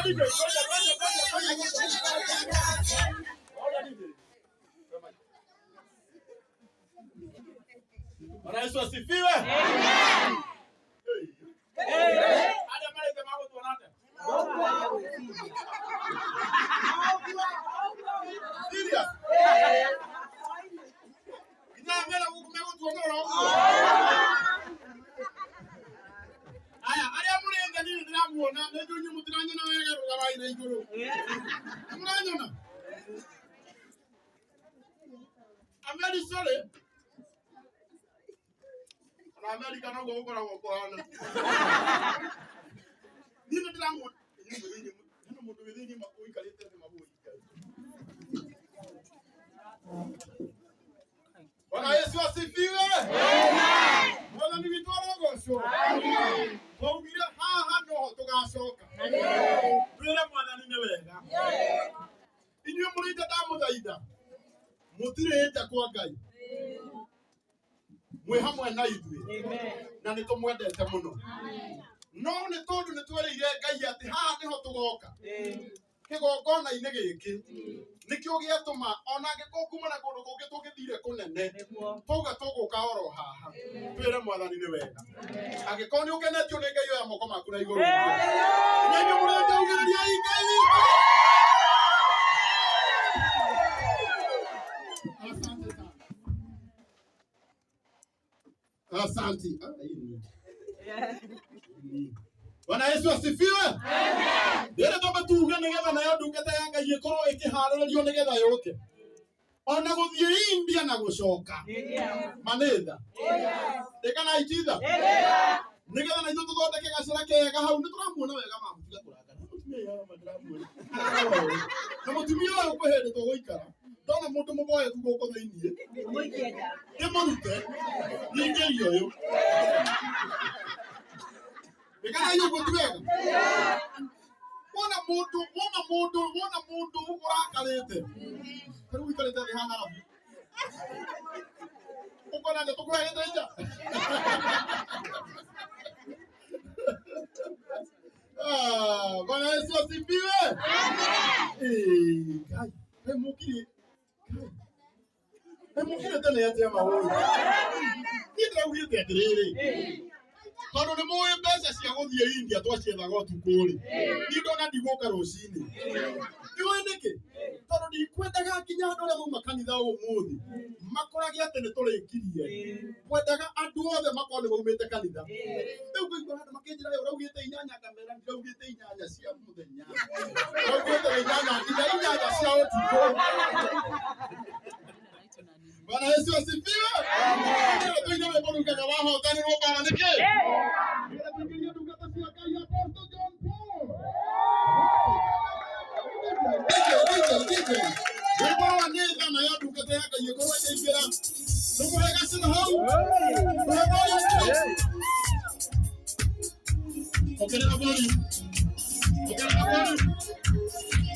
DJ, twende, twende, twende, twende. Ona DJ. Bwana Yesu asifiwe. Amen. Arĩa marĩte magũtuona atĩa? Serious? Nginya mera gũkũ megũtuona oro ũguo. Aya, arĩa mũrĩ nja niĩ ndĩramuona, nĩ njũĩ inyuĩ mũtiranyona wega, rũgamai na igũrũ. Nĩmũranyona? I'm very sorry. Ona America noguo gũkoragwo kũhana. Niĩ nĩ ndĩramuona. Inyuĩ mwĩ thĩinĩ, hena mũndũ wĩ thĩinĩ ũikarĩte thĩ mabũi. Bwana Yesu asifiwe. Mwathani witũ arogocwo. Twaugire haha noho tũgacoka. Twĩre Mwathani nĩ wega. Inyuĩ mũrĩ nja ndamũthaitha. Mũtirĩ nja kwa Ngai. Mwĩ hamwe na ithuĩ. Na nĩ tũmwendete mũno. No nĩ tondũ nĩ twerĩire Ngai atĩ haha nĩho tũgoka. Kĩgongona-inĩ gĩkĩ nĩkĩo gĩatũma ona angĩkorwo kuma na kũndũ kũngĩ tũngĩthire kũnene twauga tũgũka oro haha twĩre Mwathani nĩ wega. Angĩkorwo nĩ ũkenetio nĩ Ngai oya moko maku na igũrũ. Inyuĩ mũrĩ nja ugĩrĩriai Ngai. Asante sana. Asante. Ah, hii ni. Bwana Yesu asifiwe. Rĩrĩ twambe tuge nĩgetha nayo ndungata ya Ngai ĩkorwo ĩkĩharĩrĩrio nĩgetha yũke. Ona gũthiĩ India na gũcoka. Manĩtha. Ĩka na ititha. Nĩgetha na ithuĩ tũthondeke gacĩra kega hau nĩ tũramuona wega mamu tiga kũrakara. Mũtumia ũyũ ama ndĩramuona. Na mũtumia ũyũ kwĩ hĩndĩ tũgũikara. Ndona mũndũ mũboeku gũkũ thĩiniĩ. Ndĩmũrute. Nyingĩrie ũyũ. Ĩkanai ũguo ti wega? Wona mũndũ, wona mũndũ, wona mũndũ ũrakarĩte. Rĩu ũikarĩte thĩ haha arabu. Ũkona nĩ tũkũhegete nja. Ah, Bwana Yesu asifiwe. Eh, Ngai, he mũkiri. He mũkire tene atĩa mahũri. Niĩ ndĩraugĩte atĩrĩrĩ. Tondũ nĩ mũĩ mbeca cia gũthiĩ India twaciethaga ũtukũ rĩ. Niĩ ndona ndigũka rũcinĩ. Nĩũĩ nĩkĩ? Tondũ ndikwendaga nginya andũ arĩa mauma kanitha ũmũthĩ makorage atĩ nĩ tũrĩkirie. Kwendaga andũ othe makorwo nĩ maumĩte kanitha. Rĩu ngũigua andũ makĩnjĩra "Ĩ, ũraugĩte inyanya ngamera ndiraugĩte inyanya cia mũthenya. Ndiraugĩte inyanya nginya inyanya cia ũtukũ. Bwana Yesu asifiwe. Nĩgetha tũine rwĩmbo rugaga wahotanĩrwo mbara nĩkĩ? Nĩgetha tũingĩrie ndungata cia Ngai Apostle John Paul. DJ, DJ, DJ. Rwĩmbo rwa nĩtha nayo ndungata ya Ngai ĩkorwo ĩkĩingĩra. Tũmũhe gacĩra hau. Tũhe volume. Ongerera volume. Ongerera volume.